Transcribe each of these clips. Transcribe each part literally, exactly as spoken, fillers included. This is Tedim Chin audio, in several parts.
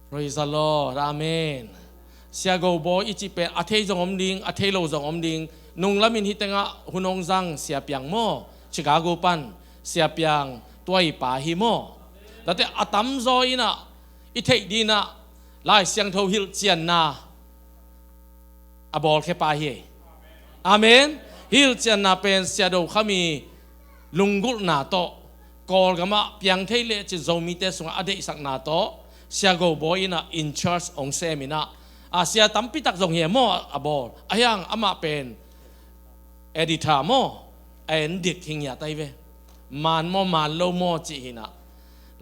Praise the Lord. Amen. Sia Go Bawi i cih pen a thei zong om ding, a thei lo zong om ding. Nunglamin hih tengah hun hong zang Sia Piang maw, Chicago pan Sia Piang tuaipa hi maw. Tate a tamzaw innah i theih dinah Lai Siangtho hilhcianna a bawlkhiapa hi. Amen. Hilhcianna pen Sia Do Kham i lunggulhna tawh, Kawlgamah piang thei lecin Zomite sungah a deihsakna tawh Sia Go Bawi innah in charge hong sem innah, a sia tampitak zong hi maw a bawl. Ahiang amah pen editor maw, a en dik hi ngiat ahi ve. Maan maw, maan lo maw cih hinah,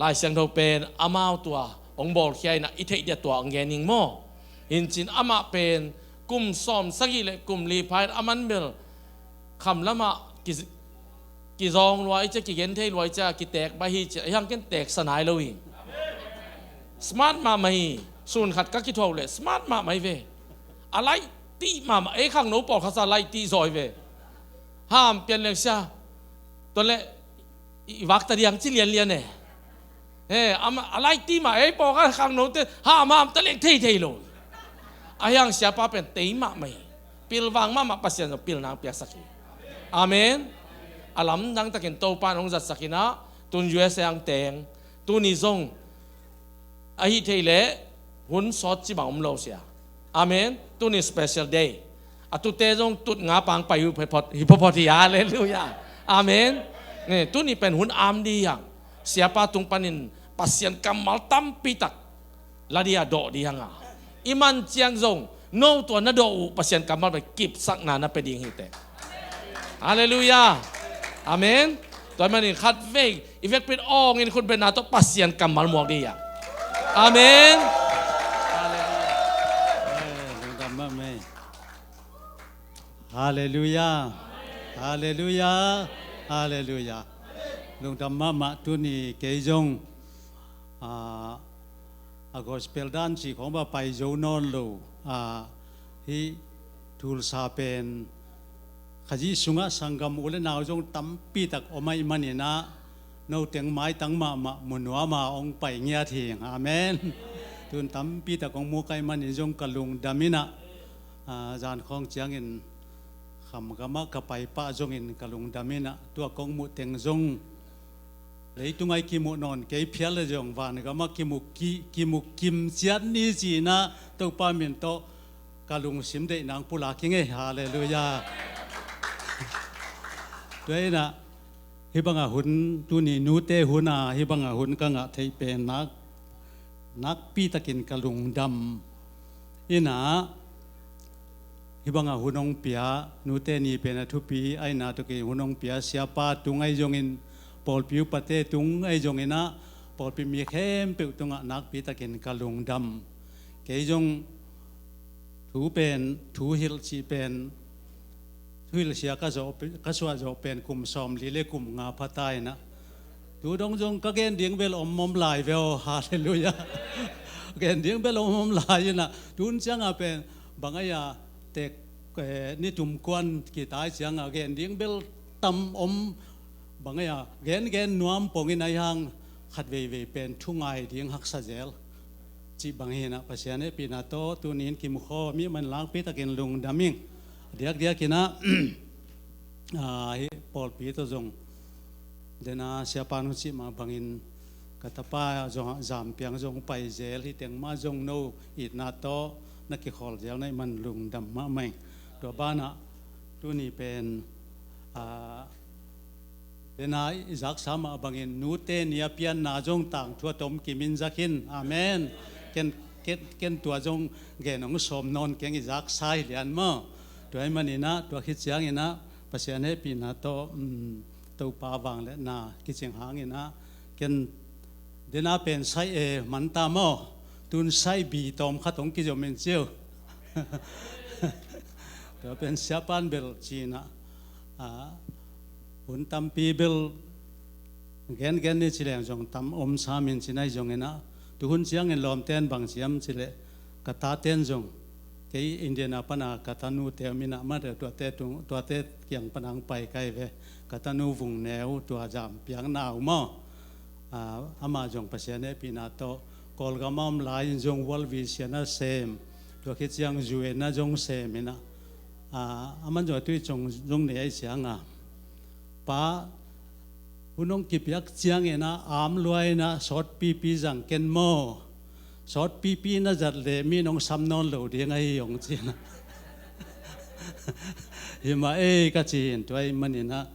Lai Siangtho pen amau tua hong bawlkhia innah i theih dia tua hong gen ing maw. Hincin amah pen kum sawm sagih le kum li pha in a man bel kham lamah ki, kizawng luai cia, kigen thei luai cia, kiteek baih hi cia, ahiang ken teeksa nai lo hi. Smart mahmah hi. Sun khat ka kithuah uh leh smart mahmah hi ve. A laih tih mahmah, ei khangno pawlkhat sa laih tih zaw hi ve. Ham pian leng sia, tuan leh i, i vak ta diang ci lianlian e. He, a laih tih mah, ei pawlkhat khangnote ham ham ta leng thei thei lo. Ahiang siapa pen tei mahmah hi. Pilvang mahmah, Pasian zong pilna hong piaksak hi. Amen. A lamdang takin Topa in hong zatsak innah, tun U S A hong teng, tuni zong ahi thei leh hun sawt ci bang om lo sia. Amen. Tuni special day. A tute zong tut nga pang pai uh hi phot, hi phot, phot hi. Halleluiah. Amen. Ne, tuni pen hun am dih hang. Siapa tung panin Pasian kammal tampitak la dih a, dawh dih hang a. I man ciang zong no tua na dawh uh Pasian kammal pen kipsakna na pia ding hi teh. Halleluiah. Amen. Tua manin khat vei i vekpi in awngin khut betna tawh Pasian kammal muak dih a. Amen. Halleluiah. Halleluiah. Halleluiah. Lungdam mahmah. Tuni kei zong, ah, a gospel dan cih khawng bang pai zo nawn lo. Ah, hih Tulsa pen Khazih sungah sanggam u le nau zong tampitak om ahih maninah, no teng maitang mahmah mu nuam a hong pai ngiat hi. Amen. Tun tampitak hong mu ka hih manin zong ka lungdam innah, ah, zan khawng ciangin khamgamah ka pai pah zongin ka lungdam innah, tua kong muh teng zong leitung ai kimuh nawn kei phial le zong vangamah kimu ki, kimu kim ciat ni ci-inah Topa min tawh ka lungsim deih nang pulak hi ngei. Halleluiah. Tua innah hih banga hun, tuni nute huna hih banga hun ka ngah theih pen nak, nakpitakin ka lungdam innah, hih banga hun hong pia, nute ni pen a thupi ahihna tawh kei hun hong pia, siapa tung ahi zongin, pawlpi upate tung ahi zonginah, pawlpi mi khempeuh tungah nakpitakin ka lungdam. Kei zong thu pen, thu hilh cih pen, thu hilh sia ka zawh, ka suah zawh pen kum sawmli le kum nga pha ta innah, tu dong zong ka gen ding bel om om lai ve aw. Halleluiah. Gen ding bel om om lai innah, tun ciangah pen bang aia tek, eh, nitum kuan kitai ciangah gen ding bel tam om, bang aia gen gen nuam pongin aihang khat veivei pen thu ngai ding haksa zel cih bang hinah Pasian hehpihna tawh tuni in kimukhawm ih man lakpitakin lungdam ing. Diakdiakinah, ah, hih pawlpi tawh zong dena siapa nu cih mah bangin ka tapa zong zam piang zong pai zel, hih teng mah zong no itna tawh na kikhawl zel na hih man lungdam mahmah ing. Tua banah tuni pen, ah, dena i zaksa mah bangin nute ni a pianna zong tangthu a tom kimin zakin. Amen. Ken, ken, ken tua zong gen hong sawm nawn keng, i zaksa hi lian maw. Tua hih maninah, tua khit cianginah Pasian hehpihna tawh, um, Topa vangliatna kicing hanginah, ken dena pen sai e man ta maw, tun sai bi tawm khat hong kizom in ciu. Tua pen siapan bel cinah, ah, hun tampi bel gengen ni cileng zong tam om samin cinai zonginah, tuhun ciangin lawmten bang ciam cileh, ka taten zong kei Indiana pana ka tanute minah mate tuate tung, tuate kiang pana ang pai kai ve. Ka tanu vung neu tua zam piang nau maw, ah, amah zong Pasian hehpihna tawh Kawlgam a om lai-in zong World Vision a sem, tua khit ciang U N a zong sem inah, a, aman zong a tui cong zong nei ahi cianga, pa, hun hong kipiak cianginah am lua inah sawt pipi zang ken maw? Sawt pipi na zat leh mi nong sam nawn lo ding ahi hong ci inah. Hi mah ei ka ci in, tua ahih maninah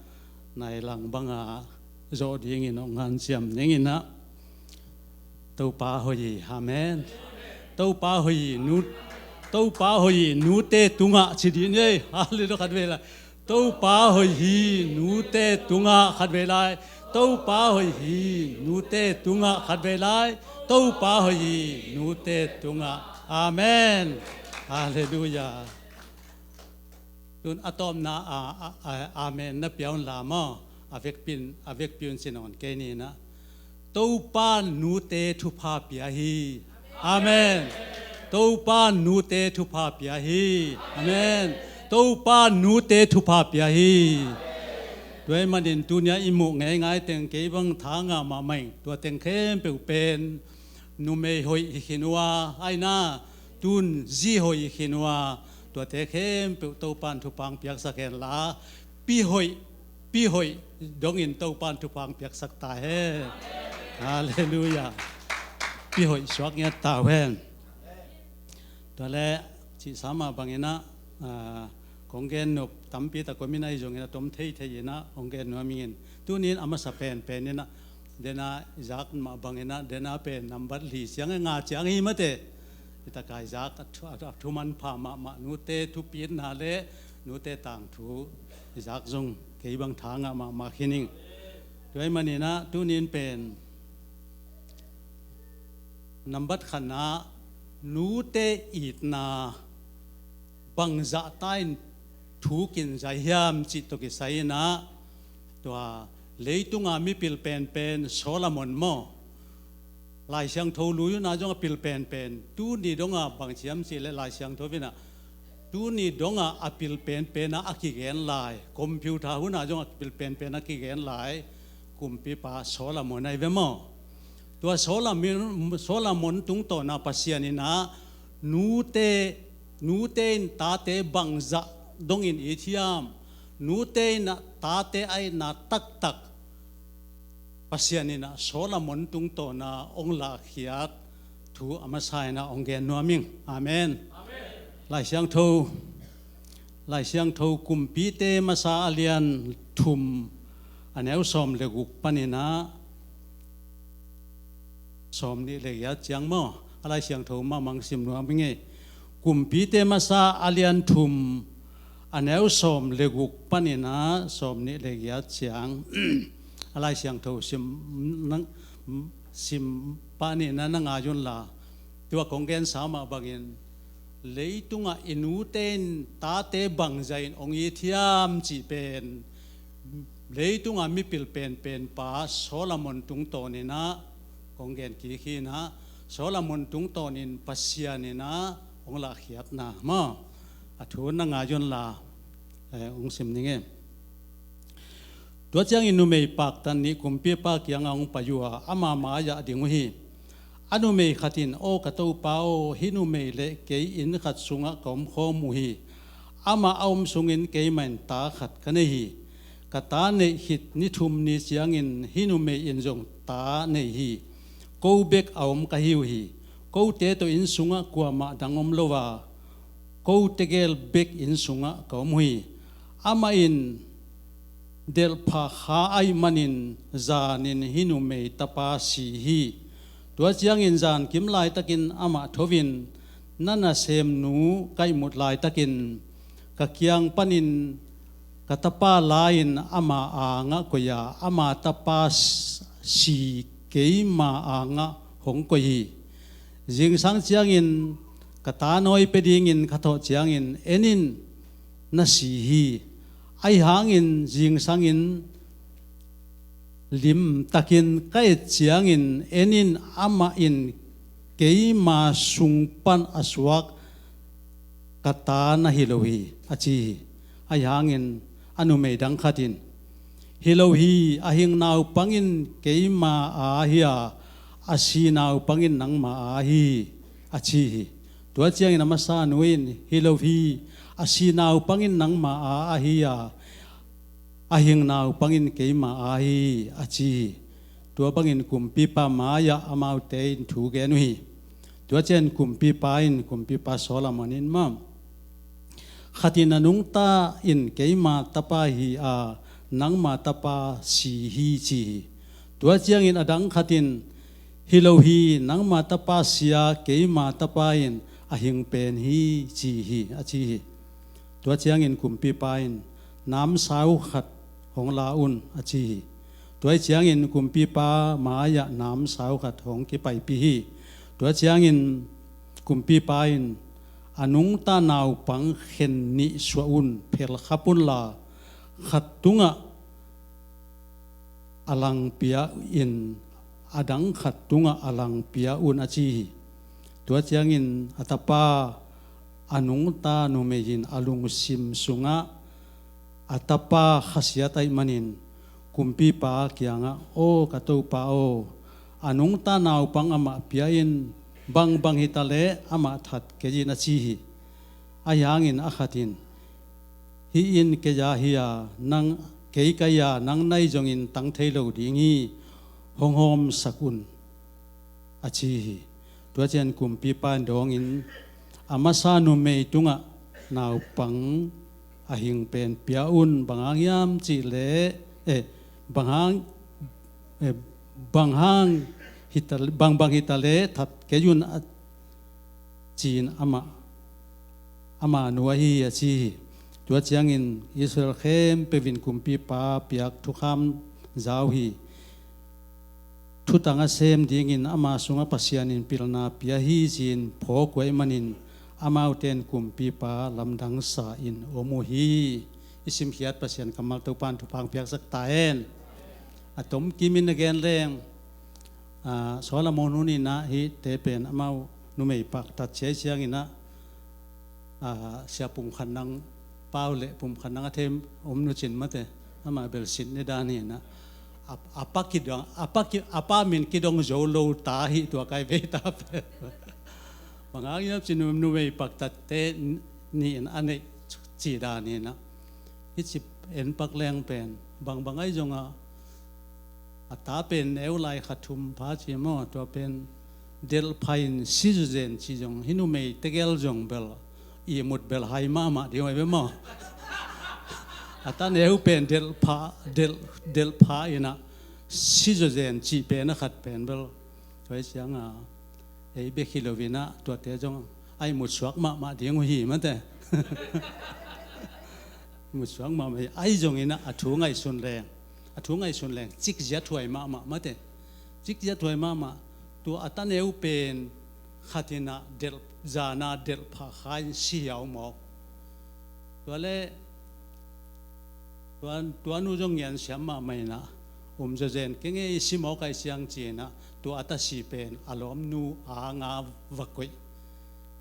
nai lang banga zawh dingin hong hanciam ninginah Topa hoih hi. Amen. Topa hoih hi, nu, Topa hoih hi, nute tungah ci dih ni ei. Halleluiah, khat vei lai. Topa hoih hi, nute tungah, khat vei lai. Topa hoih hi, nute tungah, khat vei lai. Topa hoih hi, nute tungah. Amen. Halleluiah. Tun a tawpna a, a, a, amen na pia un la maw? A vekpi un, a vekpi un ci nawn kei ninah. Topa nute thupha pia hi. Amen. Topa nute thupha pia hi. Amen. Topa nute thupha pia hi. Tua ahih manin tunia i muh ngeingai teng kei bang tha ngah mahmah ing. Tua teng khempeuh pen numei hoih hi khin uh a, aina tun zi hoih hi khin uh a, tuate khempeuh Topan thupha hong piaksak hen la, pi hoih, pi hoih dongin Topan thupha hong piaksak ta hen. Halleluiah. Pi hoih suak ngiat ta uh hen. Tua leh cihsa mah banginah, a, kong gen nop tampi tak om in ahi zongin a tom theithei inah hong gen nuam ing in. Tunin a masa penpen inah, dena i zak mah banginah, dena pen nambat li ciang, nga ciang hi mate. Hi takai zak a thu, a thu manpha mahmah, nute thupitna le nute tangthu i zak zong kei bang tha ngah mahmah khin ing. Tua ahih maninah tunin pen nambat khatna, nute itna bangzah ta in thu kin zai hiam cih tawh kisai inah, tua leitunga mipil penpen Solomon maw? Lai Siangtho lui una zong a pil penpen, tuni donga bang ciam cih leh Lai Siangtho inah, tuni donga a pil penpen a, a kigen lai, computer huna zong a pil penpen a kigen lai kumpipa Solomon ahi ve maw? Tua Solomon, Solomon tungtawna Pasian inah nute, nute in tate bangzah dongin it hiam, nute inah tate a itna taktak Pasian inah Solomon tungtawna hong lahkhiat thu a masa inah hong gen nuam ing. Amen. Amen. Lai Siangtho, Lai Siangtho Kumpite masa a lian thum a neu sawm le guk paninah sawm nih le giat ciang maw? A Lai Siangtho mahmah hong sim nuam ing ei. Kumpite masa a lian thum a neu sawm le guk paninah sawm nih le giat ciang a Lai Siangtho sim, nang, sim paninah na ngai un la. Tua kong gensa mah bangin leitungah i nute in tate bangzah in hong it hiam cih pen leitungah mipil penpenpa Solomon tungtawninah kong gen kik hi inah, Solomon tungtawnin Pasian inah hong lahkhiatna maw? A thu na ngai un la, eh, hong sim ning ei. Tua ciangin numei paktat nih kumpipa kiangah hong pai uh a, ama mai-ah ding uh hi. A numei khat in, "Aw ka topa aw, hih numei le kei inn khat sungah ka omkhawm uh hi. Amah a om sungin keimah in ta khat ka nei hi. Ka ta neih khit ni thum ni ciangin hih numei in zong ta nei hi. Ko bek a om ka hi uh hi. Kote tawh inn sungah kuamah dang om lo a, ko tegel bek inn sungah ka om uh hi. Amah in delhpha kha ahih manin zanin hih numei tapa si hi. Tua ciangin zankim laitakin amah tho-in na nasemnu ka ihmut laitakin ka kiang panin ka tapa la-in ama angah koih a, ama tapa si keima angah hong koih hi. Zingsang ciangin ka ta nawi pia dingin ka thawh ciangin en in, na si hi. Ahi hangin zingsangin limtakin ka et ciangin en in, amah in keima sung pan a suak ka ta na hi lo hi," a ci hi. Ahi hangin a numei dang khat in, "Hi lo hi, a hing naupang in keima aa hi a, a si naupang in nangma a ahi hi, a ci hi. Tua ciangin a masa nu in, hi lo hi, a si naupang in nangma a ahi a, a hing naupang in keima a ahi hi, a ci hi. Tua bangin kumpipa mai-ah amaute in thu gen uh hi. Tua ciangin kumpipa in, kumpipa Solomon in maw, khat in a nungta in keima tapa hi a, nangma tapa si hi ci hi. Tua ciangin a dang khat in, hi lo hi, nangma tapa si a, keima tapa in a hing pen hi ci hi, a ci hi. Tua ciangin kumpipa in namsau khat hong la un, a ci hi. Tua ciangin kumpipa mai-ah namsau khat hong kipaipih hi. Tua ciangin kumpipa in a nungta naupang khen nih suah un, phelkhap unla khat tungah a langpia in a dang khat tungah a langpia un, a ci hi. Tua ciangin a tapa a nungta numei in a lungsim sungah a tapa khasiat ahih manin kumpipa kiangah, aw ka topa aw, a nungta naupang amah pia in, bangbang hita leh amah that kei in, a ci hi. Ahi hangin a khat in, hih in kei a hi a, nang, kei ka hi a, nang na hih zongin tang thei lo ding hi, hong hawmsak un, a ci hi. Tua ciangin kumpipa in dawngin a masa numei tungah naupang a hing pen pia un, bang hang hiam cih leh, eh, bang hang, eh, bang hang hita, bangbang hita leh that kei un, a ci-in amah, ama nu ahi hi, a ci hi. Tua ciangin Israel khempeuh in kumpipa piak thukham za uh hi. Thutang a sem dingin ama sungah Pasian in pilna pia hi ci-in phawk uh ahih manin amaute in kumpipa lamdang sa-in om uh hi. I simkhiat Pasian kammal Topa in thupha hong piaksak ta hen. A tomkim in a gen leng, ah, Solomon hun in ah hihte pen amau numei paktat ciai ciangin ah, ah, sia Pum Khan Nang pau le Pum Khan Nang a them om nu cin mate, amah bel sit ni dan hi in ah, a, a pa kidong, a pa ki, a pa min kidong zo lo ta hi, tua kai vei ta pen. Bang hang hiam cih leh numei paktatte nih in a neih cih dan hi in ah, hih ci en pak leng pen bangbang ahi zongah, a ta pen neu lai kha thum pha ci maw, tua pen delh pha in si zawzen ci zong, hih numei tegel zong bel ihmut bel hai mahmah ding uh hi ve maw. A ta neu pen delh pha, delh, delh pha in ah si zawzen cih pen a khat pen bel, tua hi ciangah ei bek hi lo in ah tuate zong a ihmut suak mahmah ding uh hi mate. Ihmut suak mahmah hi. Ahi zongin ah a thu ngaihsun leng, a thu ngaihsun leng cikziat huai mahmah mate. Cikziat huai mahmah. Tua a ta neu pen khat in ah delh, zan a delh pha kha in si hiau mawk. Tua leh tua, tua nu zong ngian siam mahmah in ah, um zawzen kei ngei, si mawk ahi ciang ci in ah, tua a ta si pen a lawmnu a anga va koih.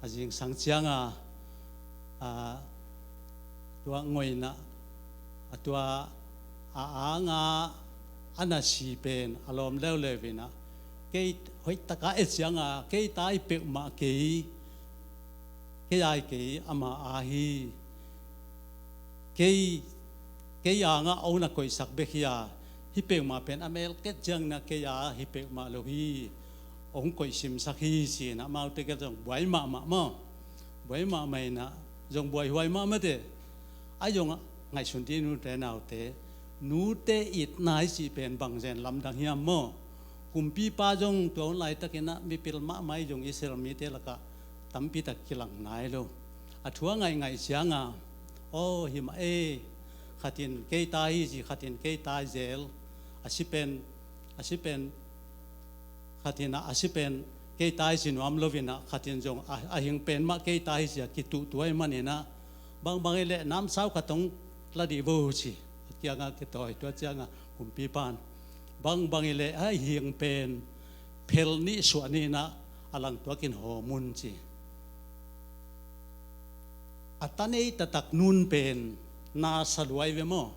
A zingsang ciangah, a, tua ngoina, a tua a anga a na si pen a lawm leuleu in ah, kei hoih taka et ciangah, kei ta hi peuhmah kei, kei a hi kei, ama a hi. Kei, kei angah a na koihsak bek hi a, hih peuhmah pen a mel ket ciangin ah kei a hi peuhmah lo hi, hong koih simsak hi ci in ah amaute kiang zong buai mahmah maw. Buai mahmah in ah zong buaihuai mahmah teh. Ahi zongah ngaihsun dih, nute naute, nute itna i cih pen bangzen lamdang hiam maw. Kumpipa zong tua hun laitakin ah mipil mahmah ahi zong Israel mite lakah tampitak kilang nai lo. A thu a ngaihngaih ciangah, aw hi mah e, khat in kei ta hi ci, khat in kei ta hi zel. A si pen, a si pen, khat in ah a si pen kei ta hi ci nuam lo in ah, khat in zong a, a hing pen mah kei ta hi ci a kituhtuh ahih manin ah, bangbang hi leh namsau khat hong la dih vo ci. A kiangah kitawi, tua ciangah kumpipa in, bangbang hi leh a hing pen phel nih suah ni in ah, a langtuak in hawm un ci. A ta nei taktak nu pen na sa lua hi ve maw.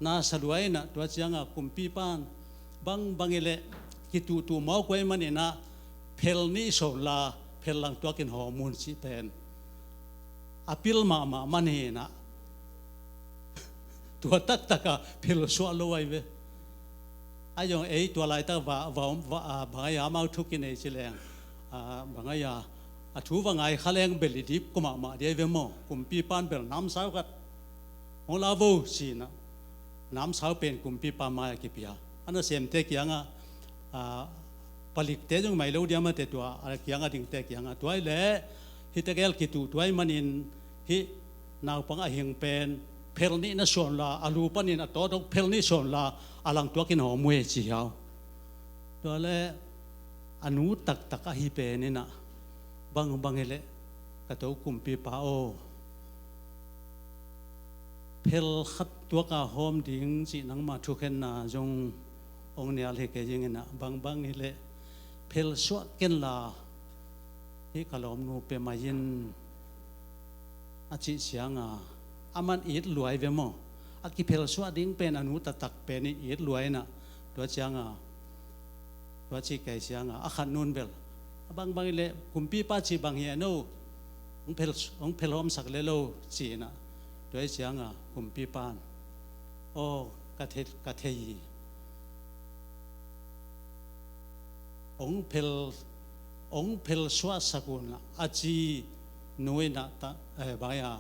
Na sa lua in ah tua ciangah kumpipa in, bangbang hi leh kituhtuh mawk uh ahih manin ah phel nih sawn la phel lang tuakin hawm un cih pen a pil mahmah manin ah tua taktak a phel suah lo ahi ve. Ahi zong ei tua laitak va, va, va, a, bang ahi a amau thu kinei ci leng, a, bang ahi a, a thu va ngai kha leng bel i dip kua mahmah ding ahi ve maw. Kumpipa'n bel namsau khat hong la vo ci-in ah namsau pen kumpipa mai-ah kipia. A nasemte kiangah, a, palikte zong mai lo diam a te tua, a kiangah dingte kiangah tua hi leh hihte gel kituhtuh ahih manin hih naupang a hing pen phel nih na sawn la, a lu panin a tawt dong phel nih sawn la a lang tuakin hawm uh e ci hiau. Tua leh a nu taktak ahi pen in ah bangbang hi leh ka to kumpipa aw, phel khat tuak a hawm ding cih nangma thukhenna zong hong nial hi kei zing in ah bangbang hi leh phel suah ken la hih ka lawmnu pia mai in a cih ciang a, aman it lua ahi ve maw. A kiphel suah ding pen a nu taktak pen in it lua in ah tua ciang a, tua cih kei ciang a, a khat nu'n bel a bangbang hi leh kumpipa cih bang hi a no, hong phel, hong phel hawmsak le lo ci-in ah tua hi ciang a kumpipa'n aw ka thei, ka thei hi. Hong phel, hong phel suahsak un a ci nu in ah ta, eh, bang ahi a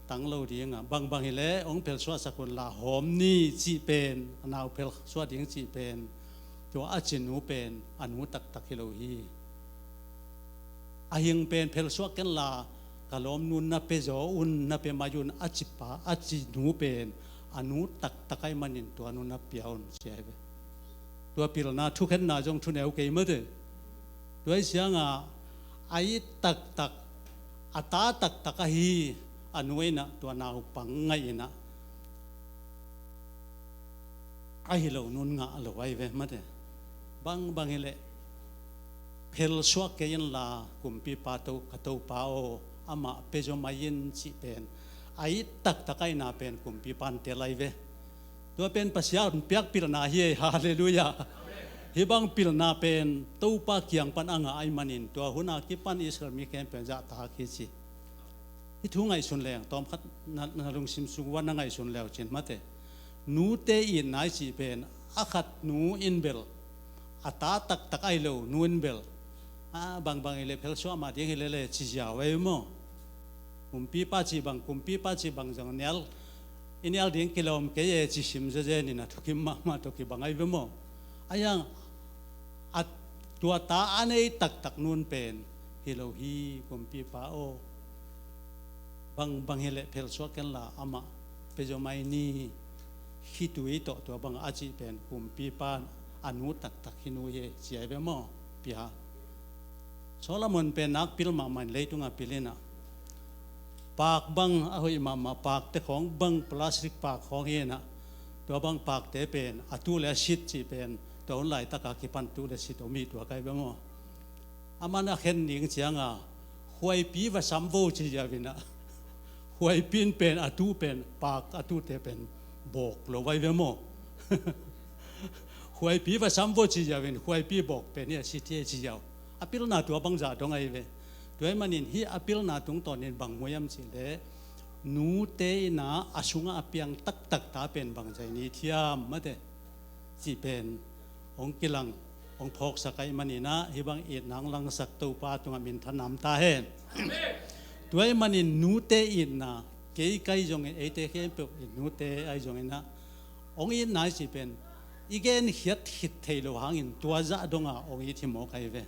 tang lo ding a, bangbang hi leh hong phel suahsak un la hawm ni cih pen, a nau phel suah ding cih pen tua a ci nu pen a nu taktak hi lo hi. A hing pen phel suah ken la ka lawmnu'n na pia zaw un, na pia mai un a ci pa, a ci nu pen a nu taktak ahih manin tua nu na pia un ci ahi ve. Tua pilna thukhenna zong thuneu kei mate. Tua hi ciang a, a it taktak, a ta taktak ahi a nu in ah tua naupang ngaih in ah ahi lo nu'n ngah lo ahi ve mate. Bangbang hi leh phel suah kei in la kumpipa to, ka topa aw, amah pia zaw mai in cih pen a it taktak ahihna pen kumpipa'n tel ahi ve. Tua pen Pasian piak pilna hi e, halleluiah. Hih bang pilna pen Topa kiang pan a ngah ahih manin tua hun a kipan Israel mi khempeuh zahtak hi ci. Hih thu ngaihsun leng tawmkhat na, na lungsim sung uah na ngaihsun leu cin mate. Nute itna i cih pen a khat nu in bel a ta taktak ahi lo nu in bel a bangbang hi leh phel suah mah ding hi leh le ci ziau ahi maw. Kumpipa cih bang, kumpipa cih bang zong nial, i nial ding kilawm kei e ci sim zezen in a thukim mahmah tawh kibang ahi ve maw. Ahi hang a tua ta a nei taktak nu'n pen hi lo hi kumpipa aw. Bangbang hi leh phel suah ken la amah pia zaw mai ni, khitui tawh tua bang a cih pen kumpipa a nu taktak hi nu hi e ci ahi ve maw. Pia Solomon pen nak pil mahmah in leitung a pil in ah, pak bang a hoih mahmah, pakte khawng bang plastic pak khawng hi in ah, tua bang pakte pen a tuh leh a sit cih pen tua hun laitak a kipan tuh leh sit om hi tua kai bang aw. Aman a khen ding ciang a, khuaipi va sam vo ci ziau in ah, khuaipi in pen a tuh pen, pak a tuhte pen bawk lo ahi ve maw. Khuaipi va sam vo ci ziau in khuaipi bawk pen hi a sit hi ci ziau. A pilna tua bang zah dong ahi ve. Tua ahih manin hih a pilna tungtawnin bang mu hiam cih leh, nute in ah a sungah a piang taktak ta pen bang zah in it hiam mate cih pen hong kilang, hong phawksak ahih manin ah hih bang itna hong langsak Topa tungah minthanna om ta hen. Tua ahih manin nute itna, kei ka hih zongin, eite khempeuh in nute ahi zongin ah hong itna i cih pen i genkhiat khit thei lo hangin tua zah dong a hong it hi mawk ahi ve.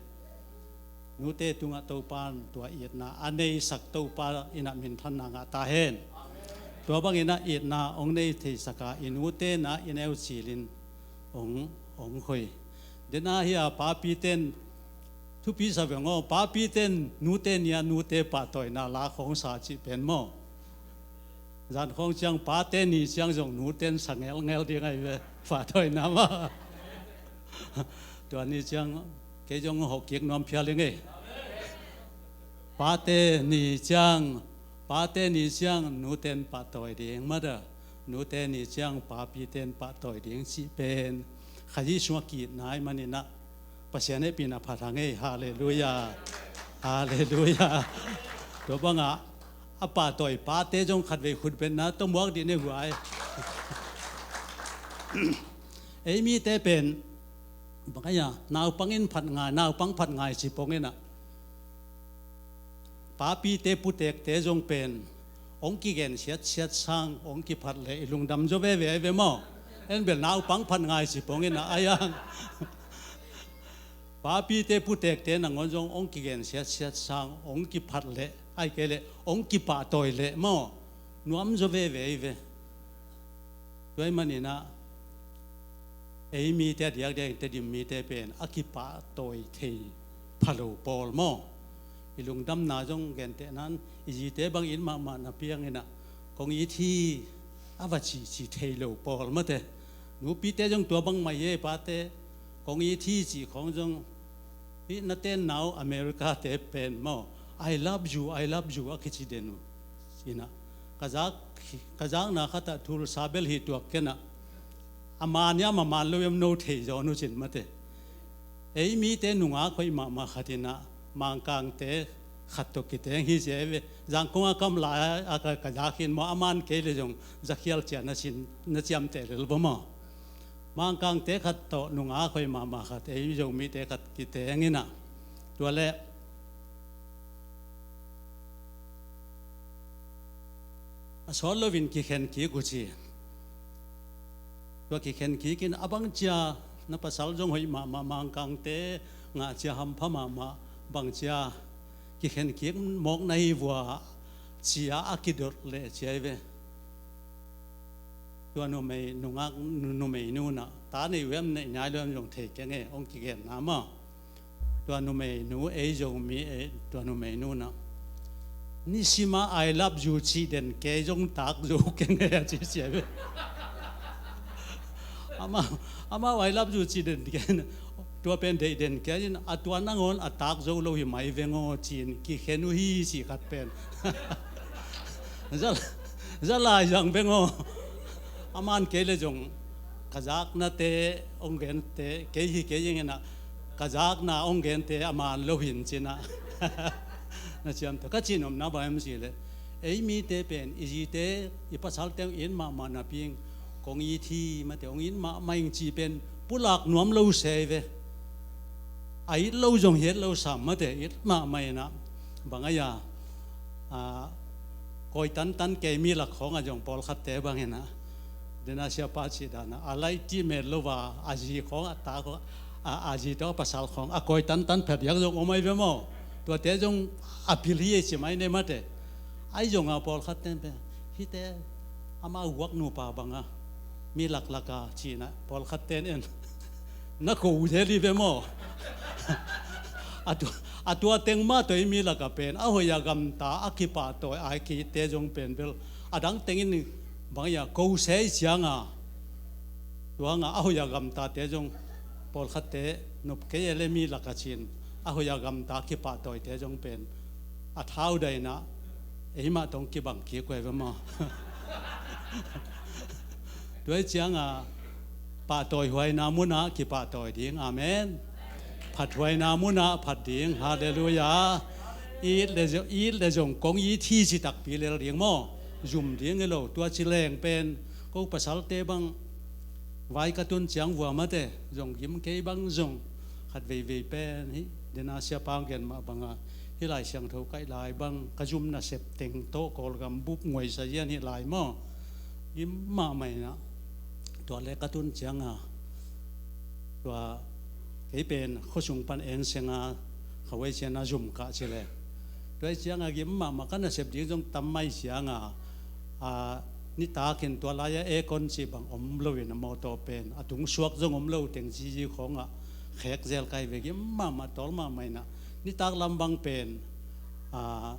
Nute tungah Topa in tua itna a neisak Topa in ah minthanna ngah ta hen. Tua bangin ah itna hong nei theisak a, i nute in ah i neu cil in hong, hong khoi. Den a hi a, papite'n thupi sa veng aw, papite'n nute ni a nute pahtawina la khawng sa cih pen maw. Zan khawng ciang pate ni ciang zong nute'n sa ngelngel ding ahi ve, pahtawina mah. Tua ni ciang kei zong hawh kik nuam phial ing ei. Pate ni ciang, pate ni ciang nute'n pahtawi ding mah a, nute ni ciang papite'n pahtawi ding cih pen Kha Jesu a ki-itna ahih manin ah Pasian hehpihna phat hang ei. Halleluia. Halleluia. Tua bangah a pahtawi pate zong khatvei khut betna tawh muak dih ne huai. Ei mite pen bang aia naupang in phat ngai, naupang phat ngai ci pong inah, papite putekte zong pen hong kigen siatsiat sang hong kiphat leh i lungdam zaw veve ai ve maw? En bel naupang phat ngai ci pong inah aiang. Papite putekte nangawn zong hong kigen siatsiat sang hong kiphat leh, ai kei leh hong kipahtawi leh maw, nuam zaw veve ai ve. Tua ahih maninah ei mite a diakdiakin Tedim mite pen a kipahtawi thei pha lo pawl maw? I lungdamna zong gentehnan i zite bang it mahmah na pianginah kong it hi a va cihcih thei lo pawl mate. Nupite zong tua bang mah hi ei, pate kong it hi cih khawng zong, hih na tenna uh America te pen maw, "I love you, I love you," a kici den uh. Inah ka zak, ka zakna khatah thul sabel hi tuak kenah, a man hiam a man lo hiam no thei zawn uh cin mate. Ei mite nungak hoih mahmah khat inah Mangkangte khat tawh kiteng hi cia ei ve. Zangkong a kam lai a ka, ka zak hin maw, a man kei le zong zakhial cia na cin, na ciamteh lel baw maw? Mangkangte khat tawh nungak hoih mahmah khat ei Zomite khat kiteng inah, tua leh a sawt loin kikhen kik uh ci. Tua kikhen kik in, "A bang cia na pasal zong hoih mahmah, Mangkangte ngah cia hampha mahmah, bang cia kikhen kik mawk na hi vua?" cia a kidot leh cia hi ve. Tua numei nungak, nu-, numei nu nah, "Ta nei uh hiam, nei nai lo hiam zong thei keng e," hong kigenna maw? Tua numei nu, ei Zomi, ei, tua numei nu nah, "Nisima 'I love you' cih den kei zong tak zo keng e," a ci cia ve. Amau, amau 'I love you' cih den kei, tua pen deih den kei in, "A tua nangawn a tak zo lo hi mai veng aw," ci-in kikhen uh hi, cih khat pen. Za, za lai zang veng aw. A man kei le zong ka zaknate hong gente, kei hi kei ing inah, ka zakna hong gente a man lo hin cinah. Na ciamteh ka cih nopna bang hiam cih leh, ei mite pen i zite, i pasalte hong it mahmah napi-in kong it hi mate, hong it mahmah ing cih pen pulak nuam lo se hi ve. A it lo zong hi het lo sam mate, it mahmah inah. Bang aia, a, kawi tantan kei mi lak khawngah zong pawlkhatte bang inah, dena siapa cih danah, a laih tih met lo a, a zi khawng a ta khawng, a, a zi tawh a pasal khawng a kawi tantan phet diak zong om ai ve maw? Tuate zong a pil hi ei ci mai ne mate. Ai zong a pawlkhatte pen, "Hihte ama huak nupa banga mi laklaka," cinah pawlkhatte in en. Na ko uh zel hi ve maw? A tu, a tua teng mah tawh i mi lakah pen a hoih a gamta a kipahtawi ai kite zong pen bel a dang tengin bang ia ko sei cianga, tuanga a hoih a gamtate zong pawlkhatte nop kei e le mi lakah cin a hoih a gamta kipahtawite zong pen a thau daina eimah tawh kibang kik uh e ve maw? Tua hi cianga pahtawi huaina munah kipahtawi ding. Amen. Phat huaina munah phat ding. Halleluiah. It le zong, it le zong kong it hi ci takpi lel ding maw? Zum ding hi lo. Tua ci leng pen ko pasalte bang vai ka tun ciang vua mate zong gim kei bang zong khat veivei pen hi. Dena siapa gen mah banga hih Lai Siangtho kaih lai bang ka zum nasep teng tawh Kawlgam bup nguaisa zian hih lai maw? Gim mahmah inah tua le ka tun cianga tua kei pen khuasung pan en senga khahuai ciana zum kah ci le. Tua hi cianga gim mahmah ka nasep ding zong tam mai cianga, a, nitakin tua lai-a aircon cih bang om loin a mawtaw pen a tung suak zong om lo teng zizi khawngah khek zel kai ve. Gim mahmah tawl mahmah inah nitak lam bang pen, a,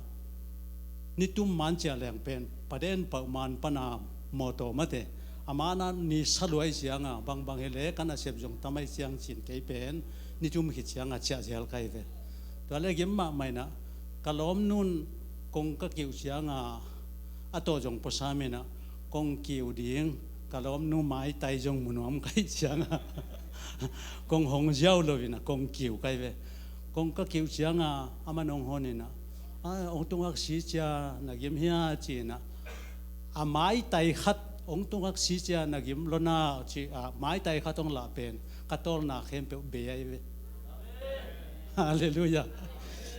nitum man ciah leng pen paden pauh man pana mawtaw mate a mana ni saluai cianga bangbang hi le ka nasep zong tam ai ciang cin kei pen nitum khit cianga ciah zel kai ve. Tua le gim mahmah inah ka lawmnun kong ka kiuh cianga a tawh zong puasam inah kong kiuh ding ka lawmnu maitai zong mu nuam kai cianga Kong hong ziau lo in ah kong kiu kai ve. Kong ka kiu ciang ah aman hong hon in ah, "A, hong tung hak si cia na gim hia?" ci in ah, "A maitai khat hong tung hak si cia na gim lo na," ci ah, maitai khat hong lah pen ka tawlna khempeuh bei ai ve. Halleluiah.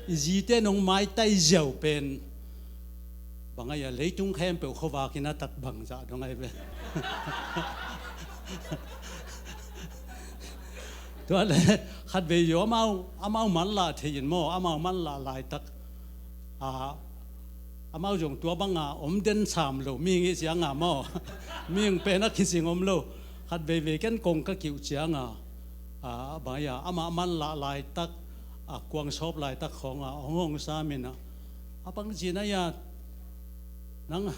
I zite nong maitai ziau pen bang ai a, leitung khempeuh khuavak in a tat bang zah dong ai ve. Tua le khat vei zaw amau, amau manlah thei in maw, amau manlah laitak, a, amau zong tua banga om den sam lo, mihing i ciang a maw, mihing pen a kizing om lo. Khat veivei ken kong ka kiu ciang a, a, bang ai a, amah manlah laitak, a, kuang sawp laitak khawng a hong hong sam in ah, "A bang ci na ia, nang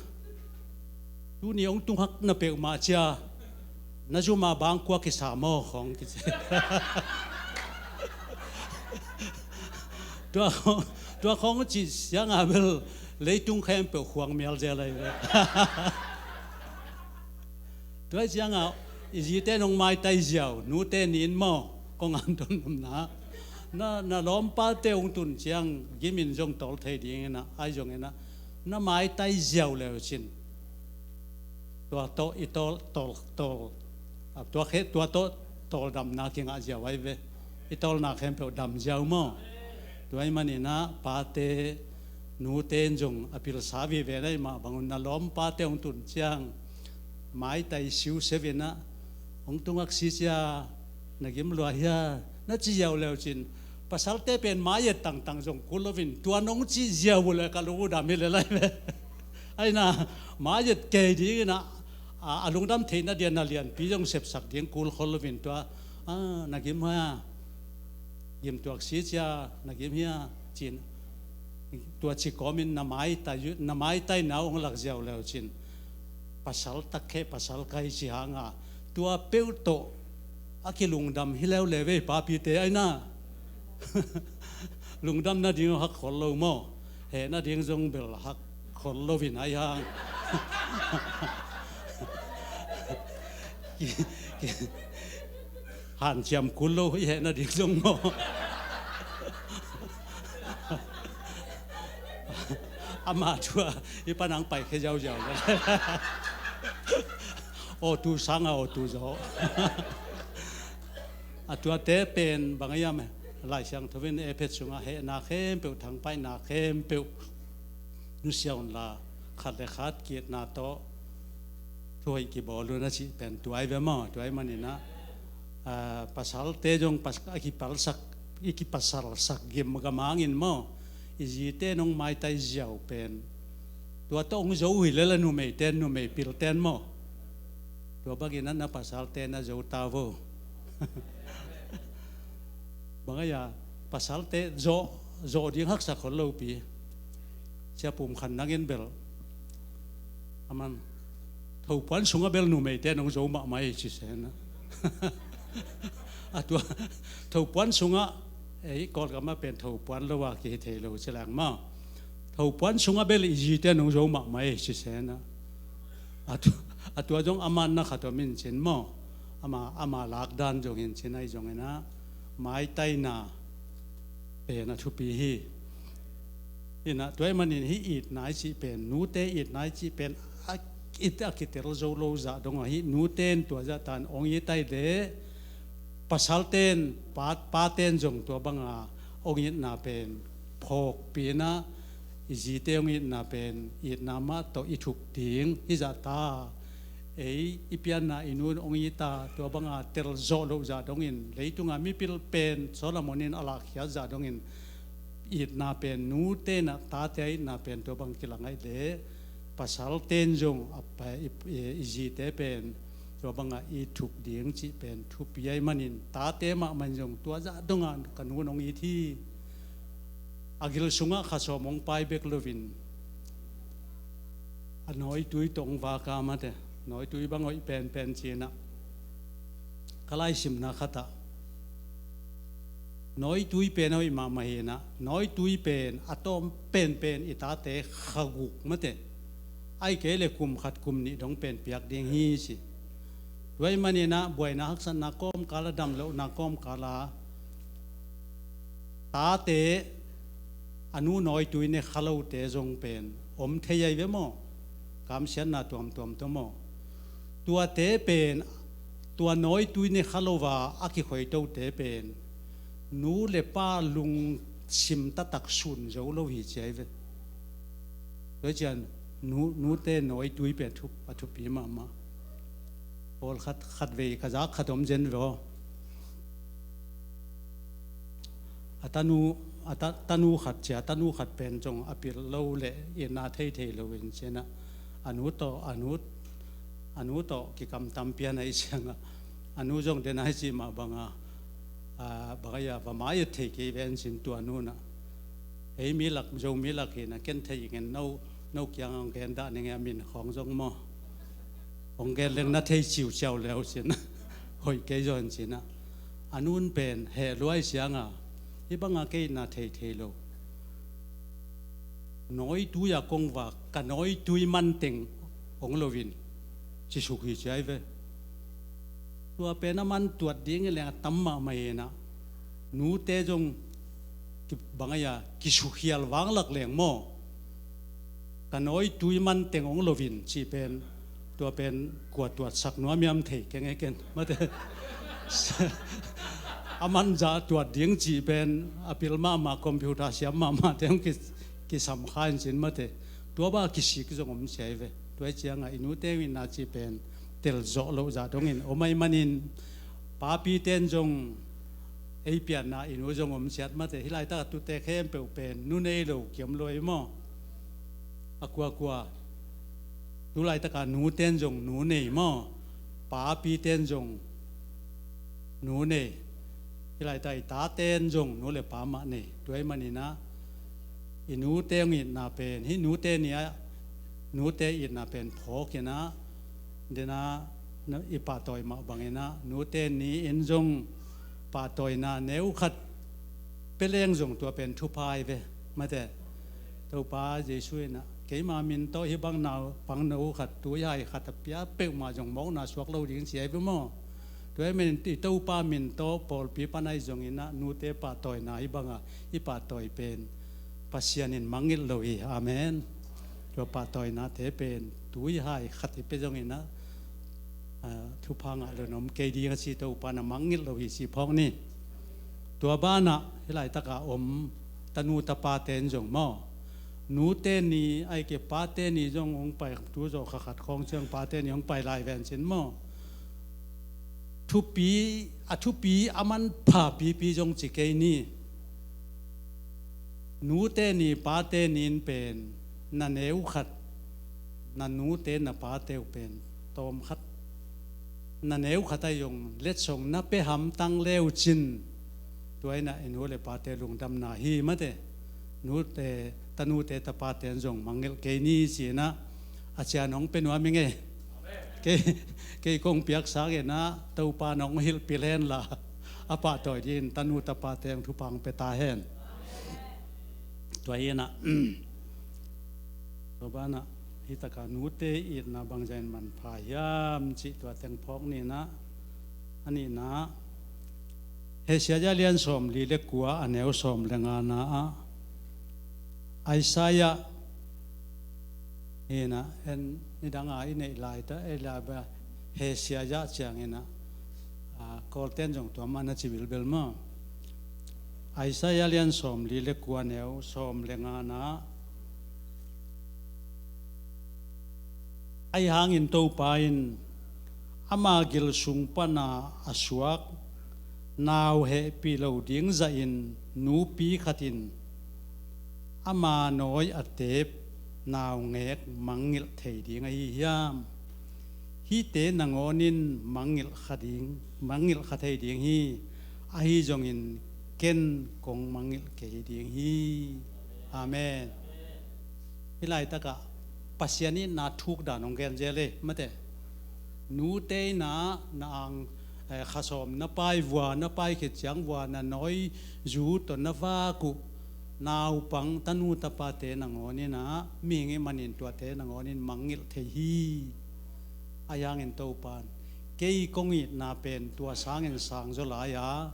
tuni hong tung hak na peuhmah cia na zum a bang kua kisa maw?" khawng kici. Tua khawng, tua khawng ci ciang a bel leitung khempeuh khuang mial zel ai ve. Tua ciang a i zite nong maitai ziau, nute ni in maw, kong an don nomna, na, na lawmpate hong tun ciang gim in zong tawl thei ding in ah, ai zong in ah, na maitai ziau leu cin, tua tawh i tawl, tawl, tawl, a, tua khe, tua tawh tawldamna kingah ziau ai ve. I tawlna khempeuh dam ziau maw. Tua ahih manin ah pate, nute in zong a pilsa vive na hih mah bangun, na lawmpate hong tun ciang maitai siusiau in ah, "Hong tung hak si cia na gim lua hia?" na ci ziau leu cin, pasalte pen mai-et tangtang zong kul lo in, tua nong ci ziau uh le ka lung uh dam hi le lai ve. Ai na, mai-et kei ding in ah, a, a lungdam theihna dia na lianpi zong sepsak ding kul khol lo in tua, a, "Na gim hia? Gim tuak si cia na gim hia?" cin, tua ci kawmin na maitai, na maitaina uh hong lak ziau leu cin, pasal tak kheh pasal kai ci hang a, tua peuh tawh a kilungdam hi leuleu ve, papite ai na. Lungdam nading hak khol lo maw, heh nading zong bel hak khol lo in ai hang. Ki, ki, hanciam kul lo i heh nading zong maw. Amah thu a i pan hong paikhia ziauziau le. Aw tu sang a, aw tu zaw. A tuate pen bang ai a, Lai Siangtho in Efesa sungah hehna khempeuh, thangpaihna khempeuh nusia unla, khat le khat ki-itna tawh thuhoih kibawl un a cih pen tua ai ve maw. Tua ahih manin ah, a, pasalte zong pas-, a kipalsak, i kipasalsak gim gamang in maw, i zite nong maitai ziau pen tua tawh hong zo uh hi lel a, numeiten, numei pilten maw. Tua bangin ah na pasalte na zo ta vo. Bang ai a, pasalte zawh, zawh ding haksa khol lo pi. Sia Pum Khan nangin bel, aman, thopuan sungah bel numeite nong zo mahmah hi ci sen a. A tua, thopuan sungah, ei, Kawlgam ah pen thopuan lo a kihi thei lo ci leng maw. Thopuan sungah bel i zite nong zo mahmah hi ci sen a. A tu-, a tua zong aman na khat om in cin maw. Ama, ama lakdan zong in cin ai zong in ah, maitaina pen a thupi hi. Ina, tua ahih manin hih itna i cih pen, nute itna i cih pen, a, it, a kitel zo lo zah dong a, hih nute in tua zah tan hong it ai leh, pasalte in, pa, pate in zong tua banga hong itna pen phawkpi in ah, i zite hong itna pen itna mah tawh i thup ding hi zah ta. Ei, i pianna i nu in hong it a, tua banga tel zawh loh zah dongin, leitunga mipil pen Solomon in a lahkhiat zah dongin, itna pen, nute in ah tate a itna pen tua bang kilang ai leh, pasalte in zong a pa, i, i, i zite pen tua banga i thup ding cih pen thupi ai manin, tate mahmah in zong tua zah donga ka nu in hong it hi. A gil sungah kha sawm hong pai bek loin, a nawitui tawh hong vak a, mate, nawitui bang hoih penpen ci in ah, ka laisimna khat ah, nawitui pen a hoih mahmah hi in ah, nawitui pen a tawm penpen i tate kha guk, mate, ahih kei leh kum khat kum nih dong pen piak ding hi ci. Tua ahih maninah buaina haksatna kawmkal a, damlohna kawmkal a, tate a nu nawitui ne kha lote zong pen om thei ahi ve maw? Kamsiatna tuamtuam tawh maw? Tuate pen, tua nawitui ne kha lo a a kikhoitote pen nu le pa lungsim taktak sun zo lo hi ci ahi ve. Tua ciang nu, nute nawitui pen a thupi mahmah. Pawlkhat, khatvei ka zak khat om zen ve aw. A tanu, a ta, tanu khat cia, tanu khat pen zong a pil lo le itna thei thei lo in cinah a nu tawh, a nu, a nu tawh kikamtam pian ahi ciangah a nu zong den ahi cih mah bangah, a, bang ahi a va mai et thei kei ven cin tua nunah. Ei mi lak, Zomi lak hinah ken thei ingen no, no kiang hong gen dah ning e a min khawng zong maw? Hong gen leng na thei ciuciau leu cin. Hoih kei zaw in cinah a nun pen heh luai sianga hih banga kei na thei thei lo. Nawitui a kong vak ka nawitui manteng hong loin cisuk hi ci ahi ve. Tua pen a man tuat ding i leng a tam mahmah hinah nute zong ki, bang ahi a kisukhial vanglak leng maw? Ka nawitui manteng hong loin cih pen tua pen kua tuatsak nuam hiam thei keng e ken mate. A man zah tuat ding cih pen a pil mahmah computer siam mahmah te hong ki, kisam kha in cin mate. Tua bah kisik zong om ci ahi ve. Tua hi ciangah i nute hong itna cih pen tel zawh loh zah dongin om ahi manin papi ten zong ei pianna i nu zong om ciat mate. Hih laitak a tute khempeuh pen nu nei lo kiom lo ei maw? A kuakua tu laitaka nu ten zong nu nei maw? Papi ten zong nu nei. Hih laitak i ta ten zong nu le pa mah nei. Tua ahih maninah i nute hong itna pen hih nute ni ah nute itna pen phawkinah denah i pahtawi mah banginah nute ni in zong pahtawina neu khat pia leng zong tua pen thupha ahi ve mate. Topa Jesu inah keima min tawh hih bang naupang no khat tuihai khat a pia peuhmah zong mawkna suak lo ding ci ahi ve maw? Tua ahih manin i Topa min tawh pawlpi pan ahi zonginah nute pahtawina hih banga i pahtawi pen Pasian in mangngilh lo hi. Amen. Tua pahtawinate pen tuihai khat i pia zonginah, ah, thupha ngah lo in om kei ding a ci Topa na mangngilh lo hi ci phawk ni. Tua banah hih laitaka om tanu tapate in zong maw? Nute ni ahi kei pate ni zong hong pai tu zawh kha khat khawng ciang pate ni hong pai lai ven cin maw? Thupi, a thupi a manpha pipi zong ci kei ni. Nute ni pate ni in pen na neu khat, na nute na pate uh pen tawm khat na neu khat ahi zong letsong na pia hamtang leu cin tua inah i nu le pate lungdamna hi mate. Nute, tanute tapate in zong mangngilh kei ni cinah a cian hong pia nuam ing e. Kei, kei kong piaksak inah Topa nong hilhpil henla a pahtawi dingin tanu tapate hong thupha hong pia ta hen. Tua hinah tua banah hih taka nute itna bangzah in manpha hiam cih tua teng phawk ninah a nihna Hesaya lian sawmli le kua a neu sawm le ngana ah Isaiah hinah en nidanga i neih laita ei laba Hesaya cianginah, ah, Kawlten zong tua mah na ci bilbil maw? Isaiah lian sawmli le kua neu sawm le ngana ahi hangin Topa in ama gil sung pana a suak nau hehpih lo ding zahin nupi khatin ama nawi a tep naungek mangngilh thei ding ahi hiam? Hihte nangawnin mangngilh kha ding, mangngilh kha thei ding hi. Ahi zongin ken kong mangngilh kei ding hi. Amen. Hih laitakah Pasian itna thuk dan hong gen zel e mate. Nute inah na ang, eh, khasawm na pai vua, na pai khit ciang vua na nawi zu tawh na vak uh naupang tanu tapate nangawn inah mihing ih manin tuate nangawn in mangngilh thei hi. Ahi hangin Topan Kei kong itna pen tua sangin sang zaw lai a,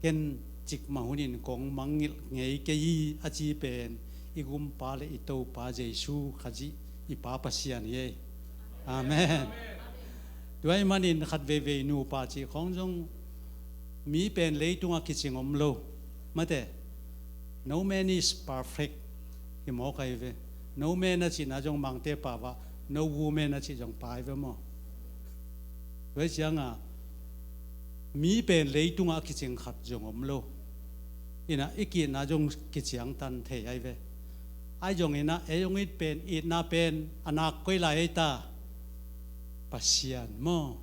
ken cikmah hunin kong mangngilh ngei kei hi a ci pen i gumpa le i Topa Jesu Khazih i Pa Pasian hi ei. Amen. Tua ahih manin khat veivei nupa cih khawng zong mi pen leitungah kicing om lo. Mate, no man is perfect hi mawk ahi ve. No man a cihna zong Mangte pau ah no woman a cih zong pai ve maw? Tua hi ciangah mi pen leitungah a kicing khat zong om lo. Inah i kiitna zong kiciangtan thei ahi ve. Ahi zongin ah ei hong it pen, itna pen a nak koi lai ei ta? Pasian maw?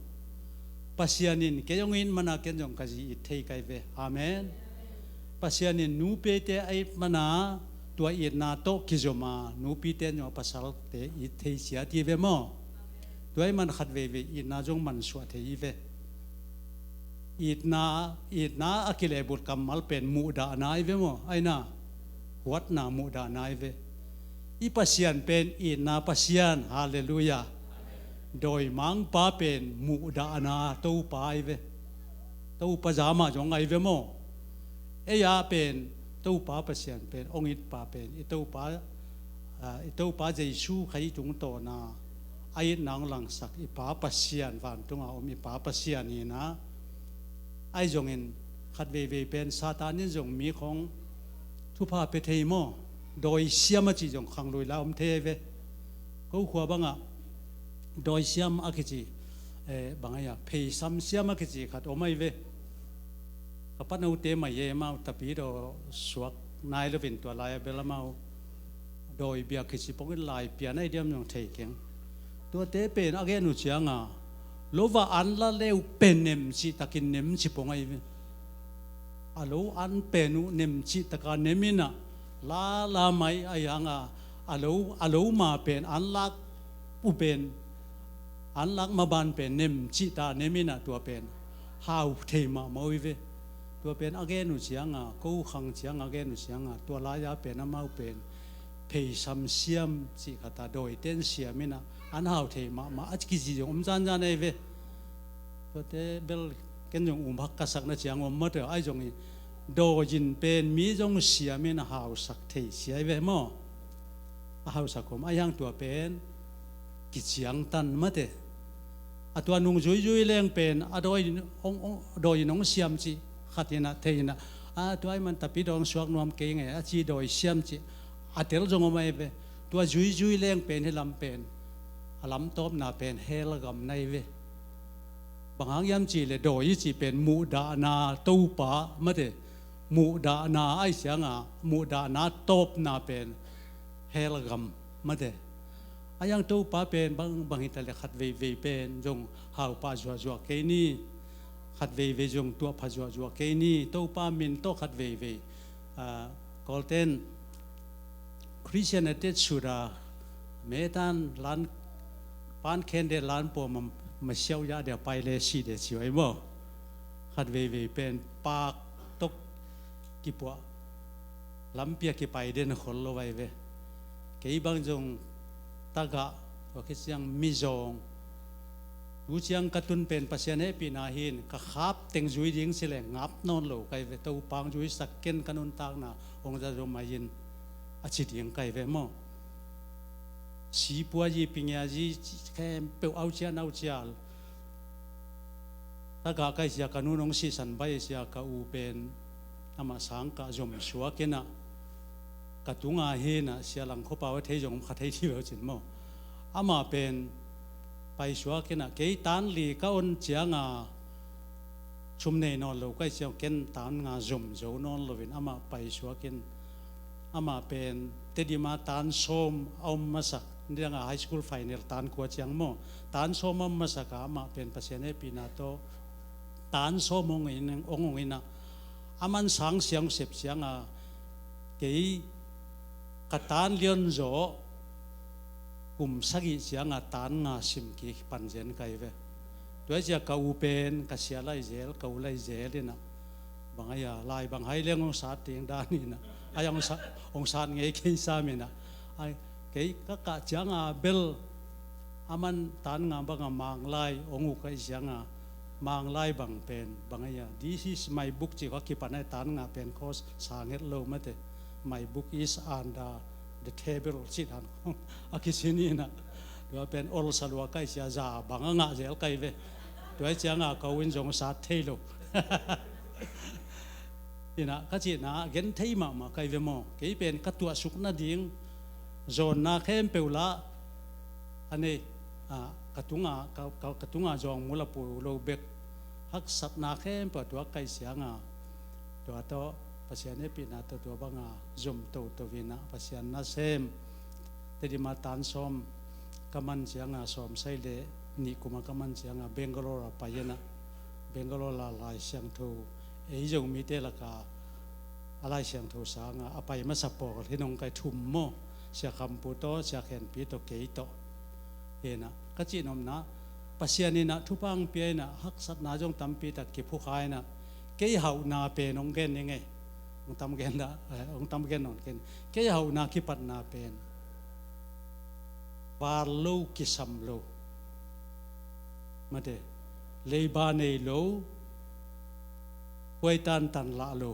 Pasian in kei hong it mana ken zong ka zi it thei kai ve. Amen. Pasian in nupite a it mana tua itna tawh kizom a, nupite in zong a pasalte it thei ciat hi ve maw? Tua ahih man khat veivei itna zong mansuah thei hi ve. Itna, itna a kilehbulh kammal pen muhdahna hi ve maw? Aina, huatna, muhdahna hi ve. I Pasian pen itna Pasian. Halleluiah. Dawimangpa pen muhdahna Topa hi ve. Topa za mah zong ahi ve maw? Ei a pen Topa Pasian pen hong itpa pen i Topa, ah, i Topa Jesu Khazih tungtawna a itna hong langsak i Pa Pasian, vantunga om i Pa Pasian hi inah. Ahi zongin khat veivei pen Satan in zong mi khawng thupha pia thei maw? Dawi siam a cih zong khanglui lai om thei ahi ve. Ko khua bangah dawi siam a kici, eh, bang ahi a, pheisam siam a kici khat om ahi ve. Ka panote mai e, amau tapidaw suak nai loin tua lai a bel amau dawi biak kici pongin lai pian ahi diam zong thei keng. Tuate pen a gen uh cianga lo va an la le uh pen nem cihtakin nem ci pong ahi ve. A lo an pen uh nem cihtaka nem inah la la mai ahi hanga a lo, a lo ma pen an lak uh pen, an lak maban pen nem cihta nem inah tua pen hau thei mahmah uh hi ve. Tua pen a gen uh cianga, ko khang cianga a gen uh cianga tua lai-a pen amau pen pheisam siam cih khata dawiten siam inah an hau thei mahmah a kici zong om zanzan ahi ve. Tuate bel ken zong um hak ka sakna ciang om mate ahi zongin dawi in pen mi zong siam in a hausak thei sia hi ve maw? A hausak om ahi hang tua pen kiciangtan mate. A tua nung zuizui leng pen a dawi in hong, hong, dawi in hong siam cih khat inah thei inah a tua ahih man tapidaw hong suak nuam kei nge a ci dawi siam cih a tel zong om ahi ve. Tua zuizui leng pen hi lam pen a lamtawpna pen hell gam na hi ve. Bang hang hiam cihleh dawi i cih pen muhdahna Topa mate, muhdahna ahi cianga muhdahna tawpna pen hell gam mate. Ahi hang Topa pen bang, bang hitaleh khat veivei pen zong haupah zuahzuah kei ni, khat veivei zong tuahpha zuahzuah kei ni, Topa min tawh khat veivei, ah, Kawlten Christian attitude a metan lan pan khen de lan pawm a masiau ya de a pai le si de ci vai maw? Khat veivei pen pak tok kipuah lampi a kipai den a khol lo vai ve. Kei bang zong tagah tua khit ciang mizawng tu ciang ka tun pen Pasian hehpihna hin ka khap teng zui ding ci leng ngap nawn lo kai ve. Topa hong zuisak ken ka nuntakna hong za zo mai in a ci ding kai ve maw? Sipua zi pingia zi khempeuh aucia naucia tagah kai sia ka nun hong sihsan bai sia ka u pen amah sangkah zom suak inah ka tunga hinah sia lang khuapau a thei zong om kha thei ti ve cin maw? Amah pen paisuak inah kei tan li ka on cianga sum nei nawn lo kai ciang ken tan nga zom zo nawn loin amah paisuak in amah pen Tedim a tan sawm a om masak, nidanga high school final tan kua ciang maw, tan sawm a om masak a amah pen Pasian hehpihna tawh tan sawm hong in, hong hong inah a man sang siang sep cianga kei ka tan lian zaw kum sagih cianga tan nga sim kik pan zen kai ve. Tua hi cia ka u pen ka sia lai zel, ka u lai zel inah bang ahi a lai bang hai leng hong sat ding dan inah ai hong sat, hong sat ngei kei sam inah ai kei ka kah cianga bel Aman tan nga banga Manglai ong uh kaih cianga, Manglai bang pen bang aia, "This is my book," ci kha kipan ai tan nga pen khaw sang het lo mate. "My book is under the table," ci dan khong a kisin ina. Tua pen olsa lua kaih cia za bang a ngah zel kaih ve. Tua cianga kau in zong sat thei lo. Ina ka cihna gen thei mahmah kaih ve maw. Kei pen ka tuahsuk nading zawnna khempeuh lah a nei, a, ka tunga, ka, ka, ka tunga zawng mul a pui lo bek haksatna khempeuh a tuak kaih cianga, tua tawh Pasian hehpihna tawh tua banga zom toto ina Pasian nasem. Tedim a tan sawm ka man cianga, sawm sai le nih kuma ka man cianga Bangalore a pai ina, Bangalore a Lai Siangtho, ei Zomite laka a Lai Siangtho sanga a pai masa pawl hi nong kaih thum maw, Sia Kham Pu tawh, Sia Khen Pi tawh, kei tawh. Hena ka cihnopna, Pasian ina thupha ong pia ina haksatna zong tampi tak kiphukha ina, kei hauhna pen ong gen ning ei. Ong tam gen dah, eh, ong tam gen nawn ken. Kei hauhna kipatna pen val lo, kisam lo mate, leiba nei lo, huai tantan lah lo,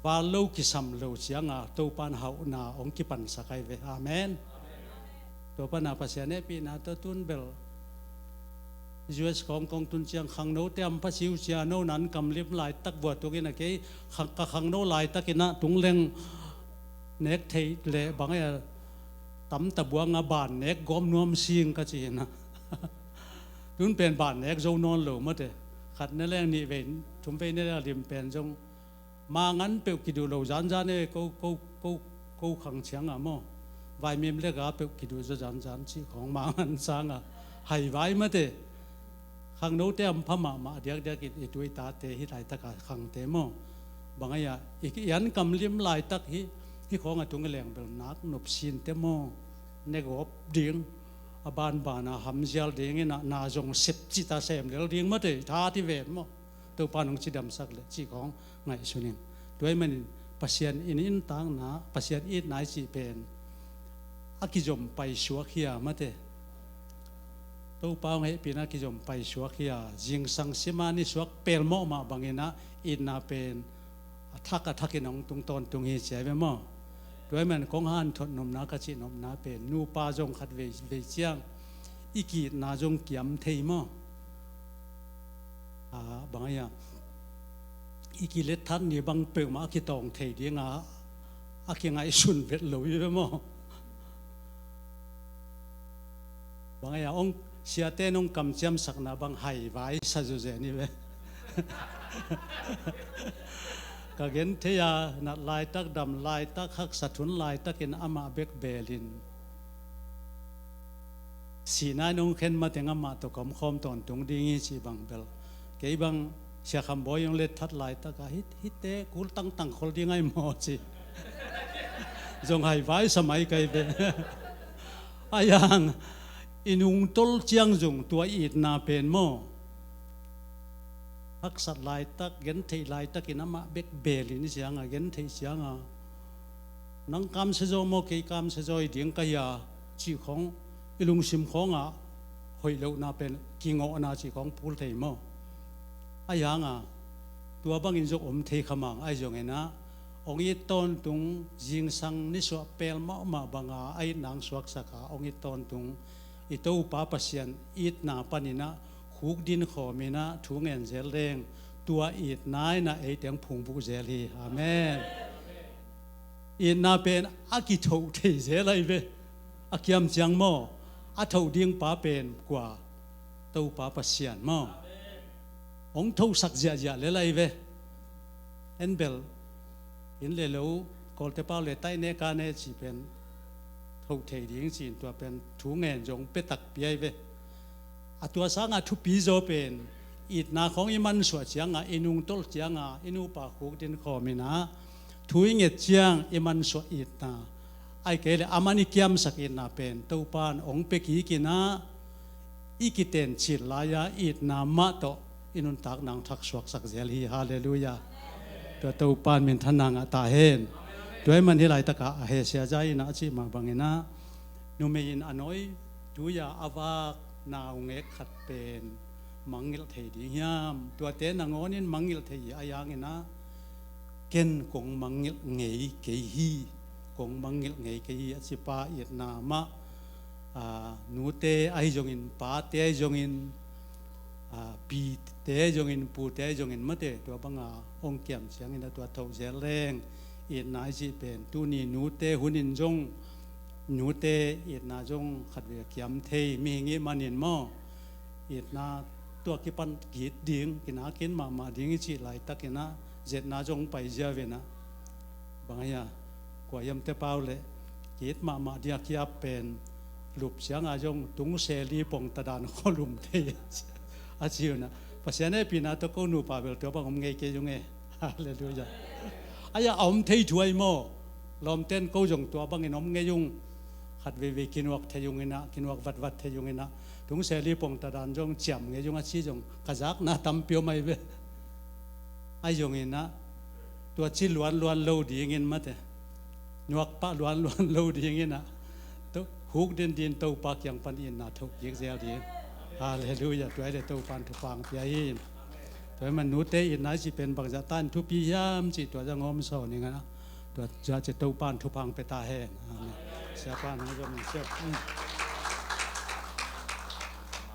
val lo kisam lo cianga Topan hauhna ong kipansak ai ve. Amen. Tua pana Pasian hehpihna tawh tun bel U S khawng kong tun ciang khangnote ampha siu cia no nan kamlim laitak vua tukin a kei khang, ka khangno laitak ina tungleng nek thei le bang aia tamta buanga ban nek gawm nuam sing ka ci ina. Tun pen ban nek zo nawn lo mate. Khat ne leng nih vei, thum vei ne leng lim pen zong mangan peuh kiduh lo zanzan e, ko, ko, ko, ko khang cianga maw. Vaimim le ga peuh kiduh zo zanzan cih khawng mangan sanga haivai mate. Khangnote ampha mahmah diakdiak i, i tu i tate hi laitaka khangte maw. Bang aia, i, i an kamlim laitak hi, hi khawng a tung i leng bel nak nop sinte maw. Ne gawp ding, a banbana hamzial ding ina na zong sep cita sem lel ding mate, tha ti ven maw. Topa nong cidamsak le cih khawng ngaihsun ing. Tua ahih manin Pasian in, in takna, Pasian itna i cih pen a kizom paisuak hia mate. Topa hong hehpihna a kizom paisuak hia, zingsang sima nisuak pelmawh mah bangina itna pen a thak a thakin hong tung tawntung hi ci ai ve maw. Tua ahih manin kong hanthot nopna, ka cihnopna pen nupa zong khat vei, vei ciang i ki-itna zong kiam thei maw. A, bang aia, i kilet that ni bang peuhmah a kitawng thei dinga a kingaihsun vet lo i ve maw. Bang aia, ong siate nong kamciamsakna bang haivai sa zuzen i ve. Ka gen thei a, nat laitak, dam laitak, haksa thun laitakin amah bek belin sihna in hong khen mateng amah tawh ka omkhawm tawntung ding hi cih bang bel. Kei bang Sia Kham Bawi hong let that laitaka hi, hite kul tangtang khol ding ai maw ci. Zong haivai sa mai kai ve. Ahi hang i nungtol ciang zong tua itna pen maw. Haksat laitak, gentheih laitakin amah bek belin i cianga, gentheih cianga nang kamsia zaw maw, kei kamsia zaw i ding ka hia cih khawng, i lungsim khawngah hoih lohna pen kingawhna cih khawng pul thei maw. Ahi hanga tua bangin zong om thei kha mang ahi zongina, hong it tawntung, zingsang nisuah pel mahmah banga a itna hong suaksaka hong it tawntung i Topa Pasian itna panina khuk dinkhawmina thu ngen zel leng tua itna ina ei teng phungbuh zel hi. Amen. Itna pen a kithoh thei zel ahi ve. A kiam ciang maw, a thoh ding pa pen kua? Topa Pasian maw. Hong thohsak ziahziah lel ahi ve. En bel in le lo, Kawlte pau le taih ne ka ne cih pen thoh thei ding ci-in tua pen thu ngen zong pia takpi ahi ve. A tua sanga thupi zaw pen itna khawng i mansuah cianga, i nungtolh cianga, i nupa khuk dinkhawmina thu i nget ciang i mansuah itna, ahi kei le a man i kiamsak itna pen Topan hong pia kikina, i kiten cil laia itna mah tawh i nuntakna hong thaksuaksak zel hi. Halleluiah. Tua Topan minthanna ngah ta hen. Tua ahih man hih laitaka a hesia za ina a cih mah bangina numei in a nawi Tui-a a vak naungek khat pen mangngilh thei ding hiam? Tuate nangawnin mangngilh thei hi a, a yanginah ken kong mangngilh ngei kei hi, kong mangngilh ngei kei hi a cipa itna mah, aa, nute ahi zongin, pate ahi zongin, aa, pite ahi zongin, pute ahi zongin mate, tua banga hong kiam ciangin a tua thoh zel leng itna i cih pen tuni nute hunin zong, nute itna zong khatvei a kiam thei mihing ih manin maw, itna tua kipan kit ding, kina kit mahmah ding i cih laitakinah zetna zong pai ziau inah, bang ahi a, kua hiamte pau leh kit mahmah ding a kiap pen lup cianga zong tungseli pongtadan kholum thei a ci unah, Pasian hehpihna tawh ko nupa bel tua bang om ngei kei ung e. Halleluiah. Ahi a, a om thei thuai maw? Lawmten ko zong tua bangin om ngei ung. Khat veivei kinuak thei ung inah, kinuak vatvat thei ung inah, tungseli pongtadan zong ciam ngei ung a ci zong ka zakna tampi om ahi ve. Ahi zongin ah tua ci luanluan lo dingin mate, nuakpah luanluan lo dingin ah, huk dindin Topa kiang pan itna thoh kik zel ding. Halleluiah. Tua hi leh Topa in thupha hong pia hi. Tua hi man nute itna i cih pen bangzah ta in thupi hiam cih tua zong hong sawn ning a, tua zah ci Topa in thupha hong pia ta hen. Amen. Siapa nang zong in siap.